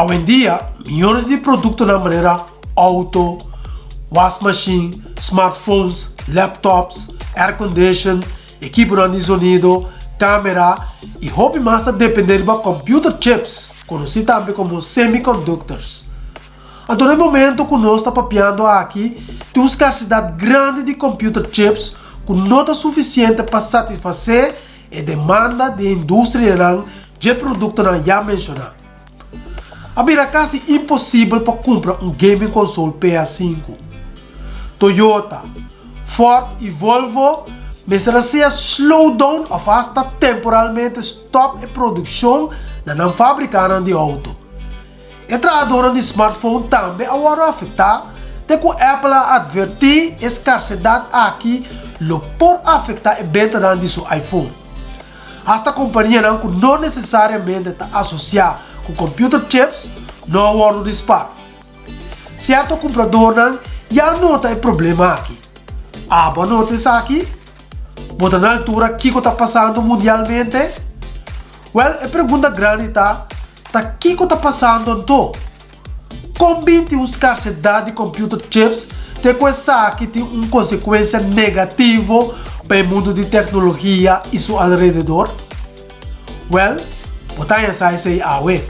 Awendia, miyones di produktonan manera outo, wasmashin, smartphones, laptops, aircondition, ekiponan di zonido, kamera i hopi mas ta dependé riba computer chips, konosí tambe komo semiconductors. Anto na e momento ku nos ta papiando aki, tin un skarsidat grandi di computer chips ku no ta sufisiente pa satisfasé e demanda di e industrianan dje produktonan ya menshoná. A bira kasi imposibel pa kumpra un gaming console PS sinku. Toyota, Ford i Volvo mester a sea slow down òf asta temporalmente stòp e produkshon na nan fabrikanan di outo. E trahadónan di smartphone tambe a wòrdu afektá te ku Apple a atvertí e skarsedat aki lo por afektá e bentanan di su iPhone. Asta kompanianan ku no nesesariamente ta asosiá ku computer chips no a wòrdu di spar. Sierto kumpradornan ya a nota e problema aki. Abo a nota esaki? Bo ta na altura kiko ta pasando mundialmente? Wèl, e pregunta grandi ta, Ta kiko ta pasando anto? Kon bin tin un skarsedat di computer chips te ku esaki tin un konsekuensia negativo pa e mundu di teknologia i su alrededor? Wèl, bo ta haña sa esei awe.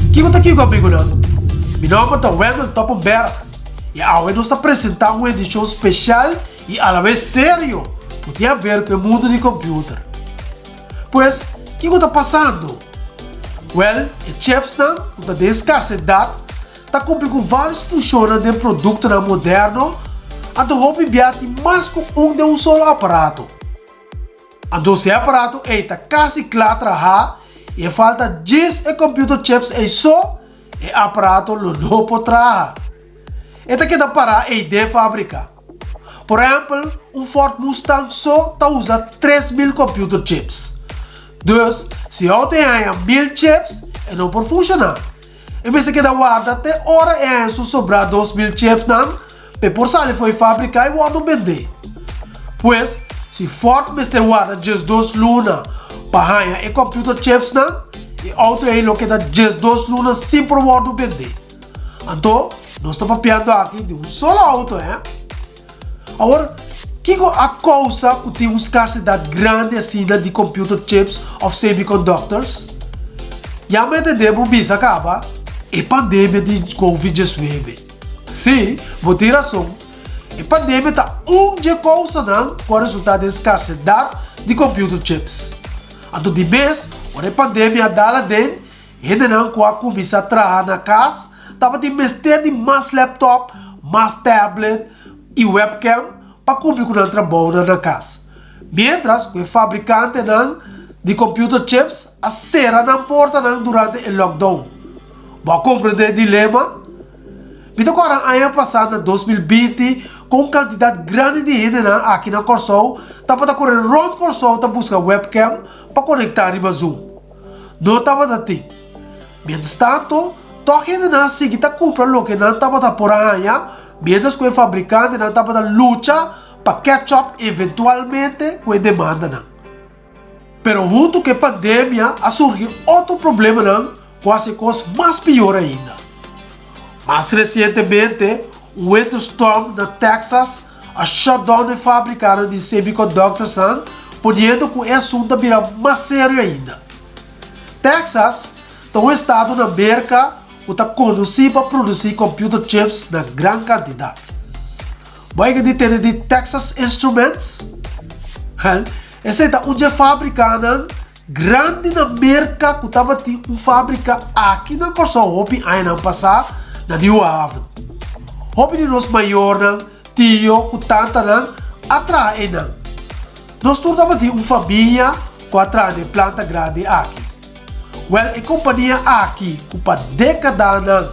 Kiko ta kiko amigunan? Mi nomber ta Wendell Toppenberg i awe nos ta presenta un edishon speshal i alabes serio ku tin haber ku e mundu di computer. Pues, kiko ta pasando? Wèl, e chipsnan ku ta den skarsedat ta kumpli ku vários funshonnan den produktonan moderno, anto hopi bia tin mas ku un den un solo aparato. Anto si e aparato ei ta kasi kla trahá i e falta djis e computer chips ei so, e aparato lo no por traha. E ta keda pará ei den fábrika. Por ehèmpel, un Ford Mustang so ta usa 3000 computer chips. Dus, si e outo ei haña 1000 chips, e no por funshoná. E mester keda warda te ora e haña su sobrá 2000 chipsnan pa e por sali for e fábrika i wòrdu bendé. Pues, si Ford mester warda 12 luna pa haña e computer chipsnan, e outo ei lo keda 12 luna sin por wòrdu bendé. Anto, nos ta papiando aki di un solo auto, hè? Awor, kiko a kousa ku tin un skarsedat grandi asina di computer chips òf semiconductors? Ya mi a tende bo bisa kaba, e pandemia di Covid 19. Sí, bo tin rason. E pandemia ta un dje kousanan ku a resultá den skarsedat di computer chips. Anto di mes, ora e pandemia a dal aden, Hendenan ku a kuminsá traha na kas tabatin mester di mas laptop, mas tablet i webcam pa kumpli ku nan trabounan na kas. Miéntras ku e fabrikantenan di computer chips a sera nan portanan durante e lockdown. Bo a komprendé e dilema? Mi ta kòrda aña pasá na 2020 ku un kantidat grandi di hendenan aki na Kòrsou tabata kore rònt Kòrsou ta buska webcam pa konektá riba Zoom. No tabata tin. Mientrastanto, tòg hendenan a sigui ta kumpra loke nan tabata por a haña, miéntras ku e fabrikantenan tabata lucha pa catch up eventualmente ku e demandanan. Pero huntu ku e pandemia a surgi otro problemanan ku a hasi e kos mas pior ainda. Mas resientemente, un winter storm na Texas a shut down e fabrikanan di semiconductorsnan, poniendo ku e asuntu a bira mas serio ainda. Texas ta un estado na Merka ku ta konosí pa produsí computer chips na gran kantidat. Bo a yega di tende di Texas Instruments? Wèl, esei ta un dje fabrikanan grandi na Merka ku tabatin un fabrika aki na Kòrsou hopi añanan pasá na Nieuwe Haven. Hopi di nos mayornan, tio ku tantanan a traha einan. Nos tur tabatin un famia ku a traha den planta grandi aki. Wèl, e kompania aki ku pa dékadanan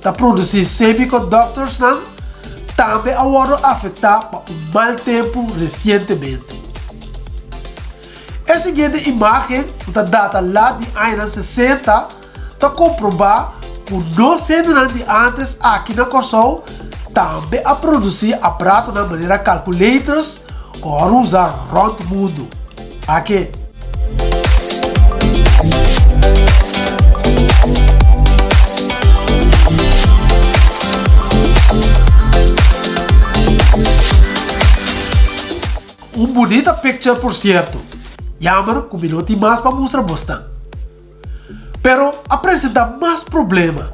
ta produsí semiconductorsnan tambe a wòrdu afektá pa un mal tempu resientemente. E siguiente imágen ku ta data lat di añanan 60. ta komprobá ku nos hendenan di ántes aki na Kòrsou tambe a produsí aparatonan manera calculators ku a usa rònt mundu. Ake. Un bunita picture por cierto. Jammer cu mi no tin mas pa mustra bosnan. Pero a presenta mas problema.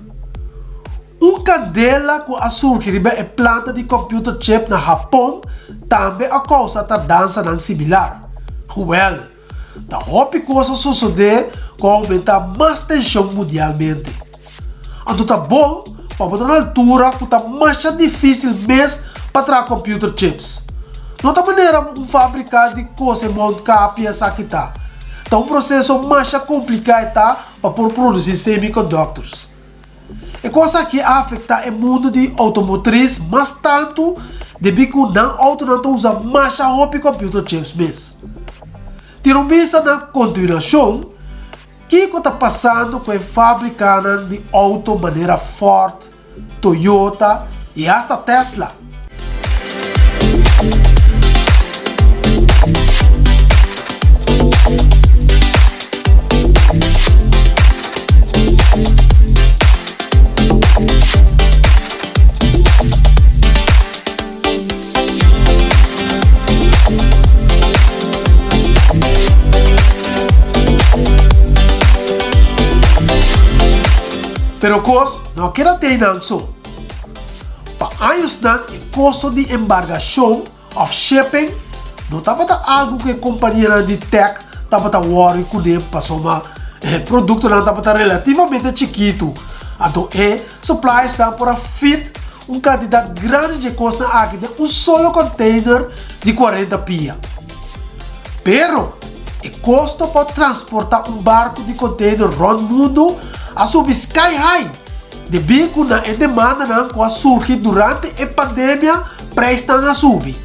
Un candela cu a surgi riba e planta di computer chip na Hapon tambe a causa tardansanan similar. Wel, ta hopi cos a sosode cu a aumenta mas tension mundialmente. Anto ta bon pa bo ta na altura ku ta masha difísil mes pa traha computer chips. No ta manera un fábrika di kose mount kapia esaki ta. Ta un proseso masha kompliká e ta pa por produsí semiconductors. E kos aki a afektá e mundu di outomotris mas tantu debí ku nan outonan ta usa masha hopi computer chips mes. Tira un bista na kontinuashon. Kiko ta pasando ku e fabrikanan di outo manera Ford, Toyota i asta Tesla? Pero kos no a keda te einan so. Pa añosnan e kosto di embargashon òf shipping no tabata algu ku e kompanianan di tech tabata wòri kuné pasobra e produktonan tabata relativamente chikitu, anto e suppliersnan por a fit Un kantidat grandi dje kosnan aki den un solo container di 40 pia. Pero, e kosto pa transportá un barku di container rònt mundu a subi sky high debí ku na e demandanan ku a surgi durante e pandemia preisnan a subi.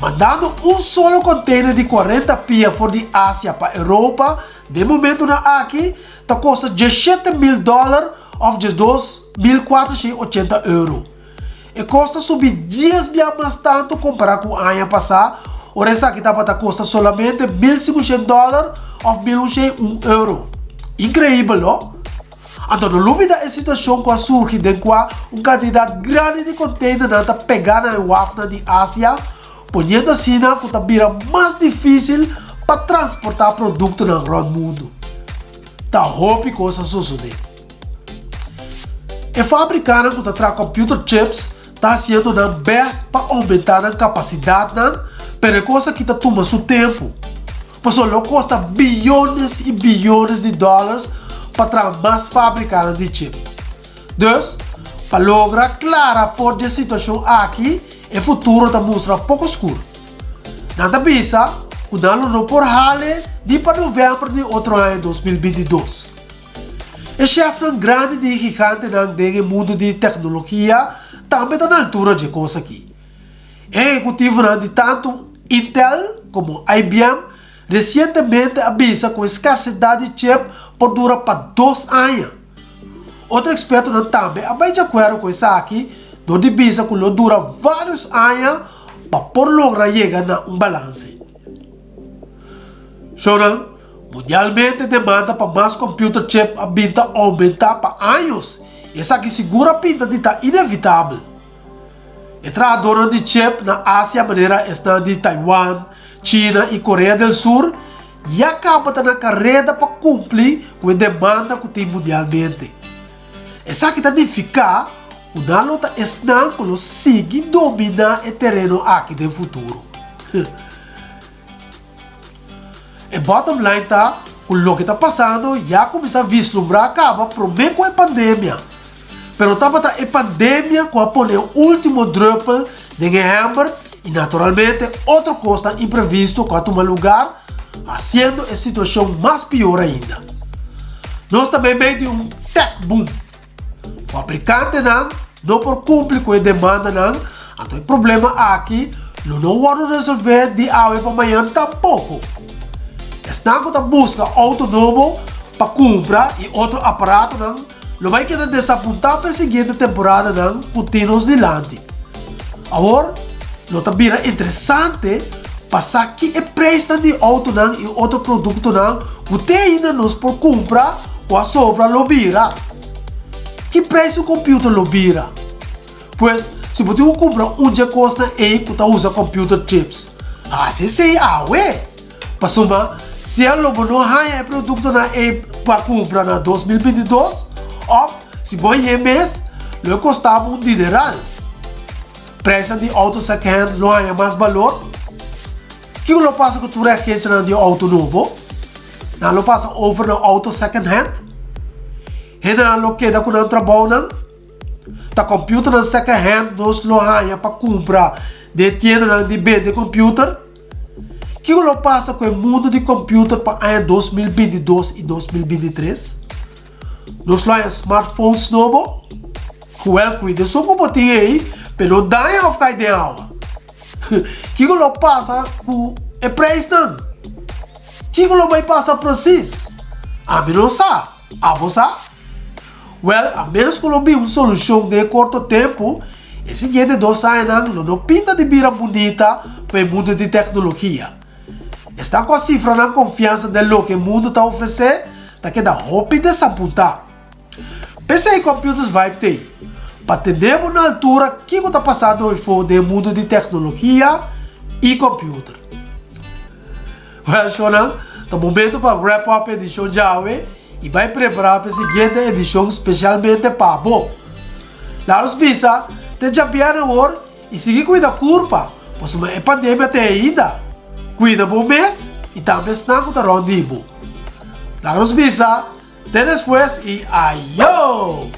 Mandando un solo container di 40 pia for di Asia pa Europa den momentunan aki ta kosta 17,000 dòler òf 12,480 euro. E kos ta subi dies bia mas tantu kompará ku aña pasá, ora esaki tabata kosta solamente 1,500 dòler òf 1,101 euro. Inkreibel, no? Anto no lubida e situashon ku a surgi den kua un kantidat grandi di konteinernan ta pegá na e wafnan di Asia, poniendo asina ku ta bira mas difísil pa transportá produktonan rònt mundu. Ta hopi kos a sosodé. E fabrikanan ku ta traha computer chips ta hasiendo nan bèst pa oumentá nan kapasidatnan, pero e kos aki ta tuma su tempu. Pasobra lo kosta biyones i biyones di dòlars pa traha mas fabrikanan di chip. Dus, pa logra klara for dje situashon aki, e futuro ta mustra poko skur. Nan ta bisa ku nan lo no por hale ni pa novèmber di otro aña 2022. E shèfnan grandi di e gigantenan den e mundu di teknologia tambe ta na altura dje kos aki. E ehekutivonan di tantu Intel komo IBM resientemente a bisa ku e skarsedat di chip por dura pa dos aña. Otro ekspertonan tambe a bai djakuerdo ku esaki dor di bisa ku lo dura vários aña pa por logra yega na un balanse. Shownan, mundialmente demanda pa mas computer chip a bin ta oumentá pa años i esaki sigur a pinta di ta inevitabel. E trahadornan di chip na Asia manera esnan di Taiwan, China i Korea del Sur ya kaba ta na kareda pa kumpli ku e demanda ku tin mundialmente. Esaki ta nifiká ku nan lo ta esnan ku lo sigui dominá e tereno aki den futuro. E bottom line ta ku loke ta pasando ya kuminsá vislumbrá kaba promé ku e pandemia. Pero tabata e pandemia ku a pone e último drùpel den e hèmber i naturalmente otro kosnan imprevisto ku a tuma lugar hasiendo e situashon mas pior ainda. Nos ta meimei di un tech boom. Fabrikantenan no por kumpli ku e demandanan, anto e problema aki lo no wòrdu resolvé di awe pa mañan tampoko. Esnan ku ta buska outo nobo. pa kumpra i otro aparatonan lo bai keda desapuntá pa e siguiente temporadanan ku tin nos dilanti. Awor lo ta bira interesante pa sa ki e preisnan di outonan i otro produktonan ku te ainda nos por kumpra ku a sobra lo bira. Ki preis un computer lo bira? Pues, si bo tin ku kumpra un dje kosnan ei ku ta usa computer chips, hasi esei awe! Pasobra sea lo bo no haña e produktonan ei pa kumpra na 2022 òf si bo hañ'é mes, lo e kosta bo un dineral. Preisnan di outo secondhand lo haña mas balor? Kiko lo pasa ku tur e agensianan di outo nobo? Nan lo pasa over na outo secondhand? Hendenan lo keda ku nan trabounan? Ta computernan secondhand nos lo haña pa kumpra den e tiendanan di bende computer? Kiko lo pasa ku e mundu di computer pa aña 2022 i 2023? Nos lo haña smartphones nobo? Wel, kuida esun ku bo tin ei pa e no daña òf kai den awa. Kiko lo pasa ku e preisnan? Kiko lo bai pasa presis? Ami no sa. Abo sa? Wel, a ménos ku lo bin un solushon den e korto tempu, e siguiente dos añanan lo no pinta di bira bunita pa e mundu di teknologia. Esnan ku a sifra nan konfiansa den loke e mundu ta ofresé ta keda hopi desapuntá. P'esei Computers Vibe t'ei, pa tene bo na altura kiko ta pasando afó den e mundu di teknologia i computer. Wèl, shownan, ta momento pa wrap up e edishon djawe i bai prepará pa e siguiente edishon spesialmente pa bo. Laga nos bisa te djabièrnè awor i sigui kuida kurpa, pasobra e pandemia ta ainda. Kuida bo mes i tambe esnan ku ta rònt di bo. Laga nos bisa te despues i ayo!